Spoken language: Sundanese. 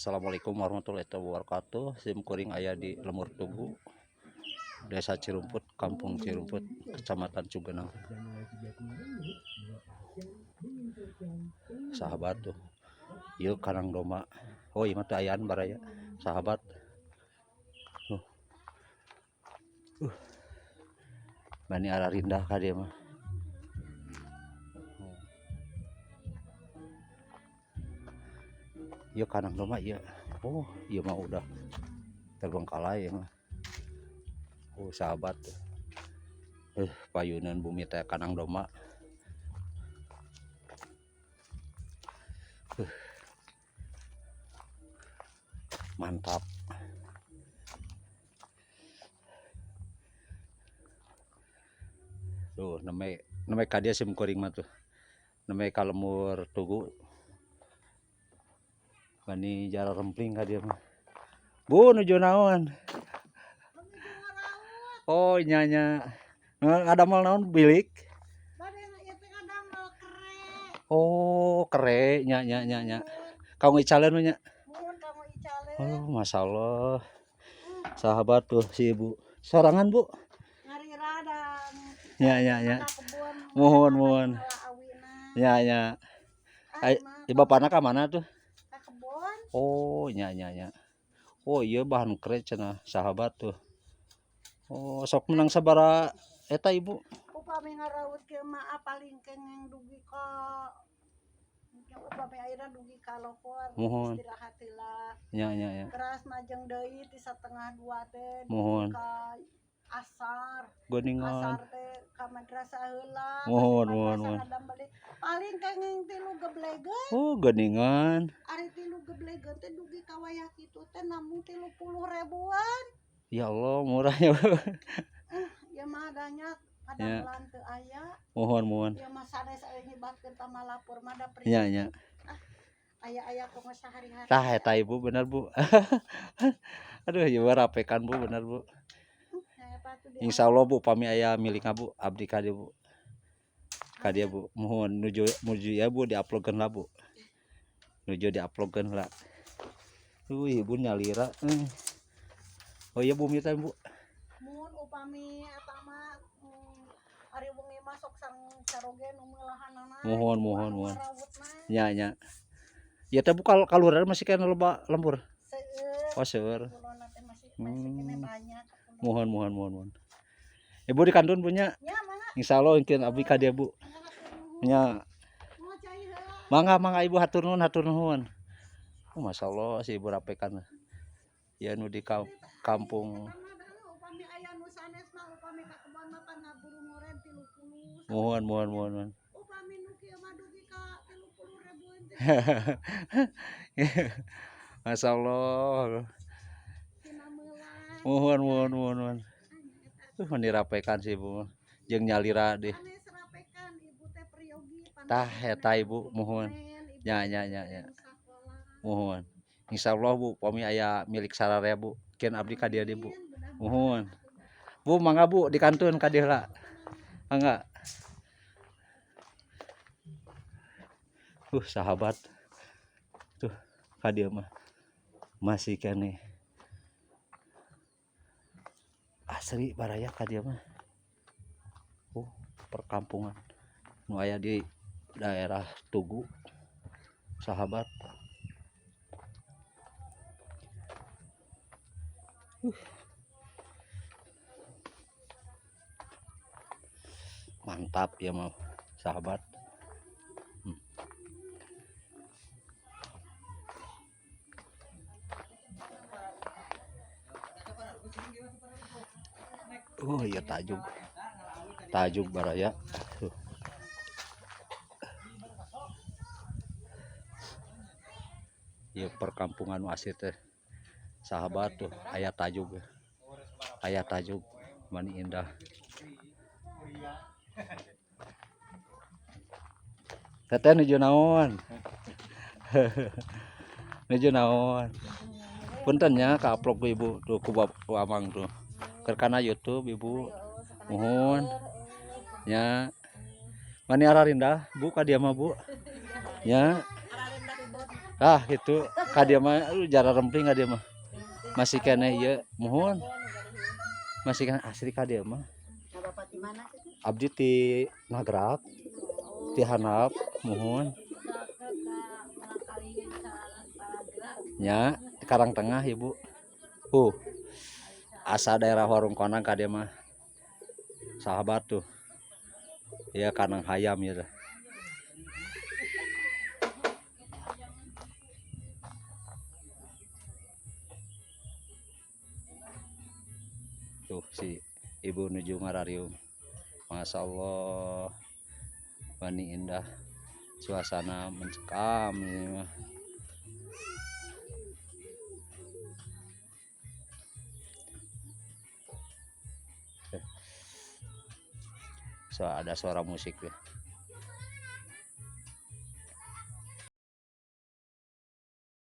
Assalamualaikum warahmatullahi wabarakatuh. Sim kuring aya di Lemur Tugu, Desa Cirumput, Kampung Cirumput, Kecamatan Cugenang. Sahabat tuh, ieu kandang domba. Oh, ieu mah teu ayaan baraya. Sahabat. Tuh. Bani ararindah ka dieu mah. Ieu kandang domba ieu. Oh, ieu mah udah terbengkalai ieu mah. Oh, sahabat tuh. Payunan bumi teh kandang domba. Mantap. Tuh, namanya namanya kadia sim kuring mah tuh. Namanya ka Lemur Tugu. Bani jara rempling ka dieu mah. Bu nuju naon? Oh, nya nya. Ngadamel naon bilik? Oh, kere nya nya nya nya. Kanggo icaleun we nya. Oh, masyaallah. Sahabat tuh si ibu. Sorangan, Bu? Nya nya nya. Muhun muhun. Nya nya. Ai bapana ka mana tuh? Oh, nya nya nya. Oh, iya bahan kere cenah sahabat tuh. Oh, sok menang sabaraha eta ibu? Upami ngaraut kieu mah paling kengeng dugi ka upami ayeuna dugi ka lohor. Muhun. Istirahat heula. Nya nya nya. Teras majeng deui ti 1:30 teh dugi Muhun. ka asar. Geuningan. Asar teh ka madrasah heula. Muhun muhun muhun. Paling kengeng 3 geblegeun. Oh, geuningan. Ari 3 geblegeun teh dugi ka wayah kitu teh namung 30 ribuan. Ya Allah, murahnya. Ya mah adanya padamelan teu aya. Muhun muhun. Ya mah sanes aya nyebatkeun tamalapur mah da Nya nya. Aya-aya kumaha sehari-hari. Tah eta ibu bener, Bu. Aduh, ieu mah rapekan Bu, bener Bu. Insyaallah Bu pami aya milikna Bu, abdi ka dieu Bu. Ka dieu Bu, muhun nuju nuju ieu Bu diuploadkeun lah Bu. Nuju diuploadkeun heula. Ibu nyalira. Oh iya bumi teh Bu. Mun upami eta mah ari wengi mah sok sareng caroge nu meulahanana. Muhun muhun muhun. Ngarawutna. Nya nya. Ya teh Bu kaluhur masih keneh loba lembur. Seueur. Oh, seueur. Kulonna teh masih masih keneh banyak. Muhun muhun muhun muhun. Ibu di kantun punya. Nya mangga. Insyaallah engkeun abdi ka dieu Bu. Nya. Mangga mangga Ibu hatur nuhun hatur nuhun. Oh, masyaallah si ibu rapekan. Ya nu di kampung. Upami aya nu sanes mah upami ka kebon mah pan ngaburu ngoren 30. Muhun muhun muhun muhun. Upami nu kieu mah dugi ka 30 ribuan teh. Masyaallah. Muhun muhun muhun muhun. Meni rapekan si ibu jeung nyalira deh. Sanes rapekan ibu teh peryogi. Tah eta ibu muhun. Nya nya nya nya. Muhun. Insyaallah Bu pami aya milik sararea Bu. Keun abdi ka dieu Bu. Muhun. Bu mangga Bu di kantun ka dieu heula. Mangga. Sahabat. Tuh ka dieu mah masih keneh asri baraya ka dieu mah. Perkampungan nu aya di daerah Tugu sahabat. Mantap ya mau sahabat. Oh iya tajuk. Tajuk baraya. Tuh. Ya perkampungan asli teh. Sahabat tuh aya tajuk. Aya tajuk mani indah. Teteh nuju naon? Nuju naon? Punten nya ka upload ku ibu tuh ku ku amang tuh. Keur kana YouTube ibu. Muhun. Nya. Mani ararindah Bu ka dieu mah Bu. Nya. Ah, gitu. Ka dieu mah aduh jararempling ka dieu mah. Masih keneh ieu, muhun. Masih keneh asri ka dieu mah. Nah, Bapak di mana sih? Abdi ti Nagrak, ti handap, muhun. Nya, Karang Tengah, Ibu. Asa daerah Warung Konang ka dieu mah. Sahabat tuh. Ya kandang hayam ya dah. Tuh si ibu nuju ngarariung. Masya Allah. Wani indah. Suasana mencekam ini mah. So, ada suara musik ya.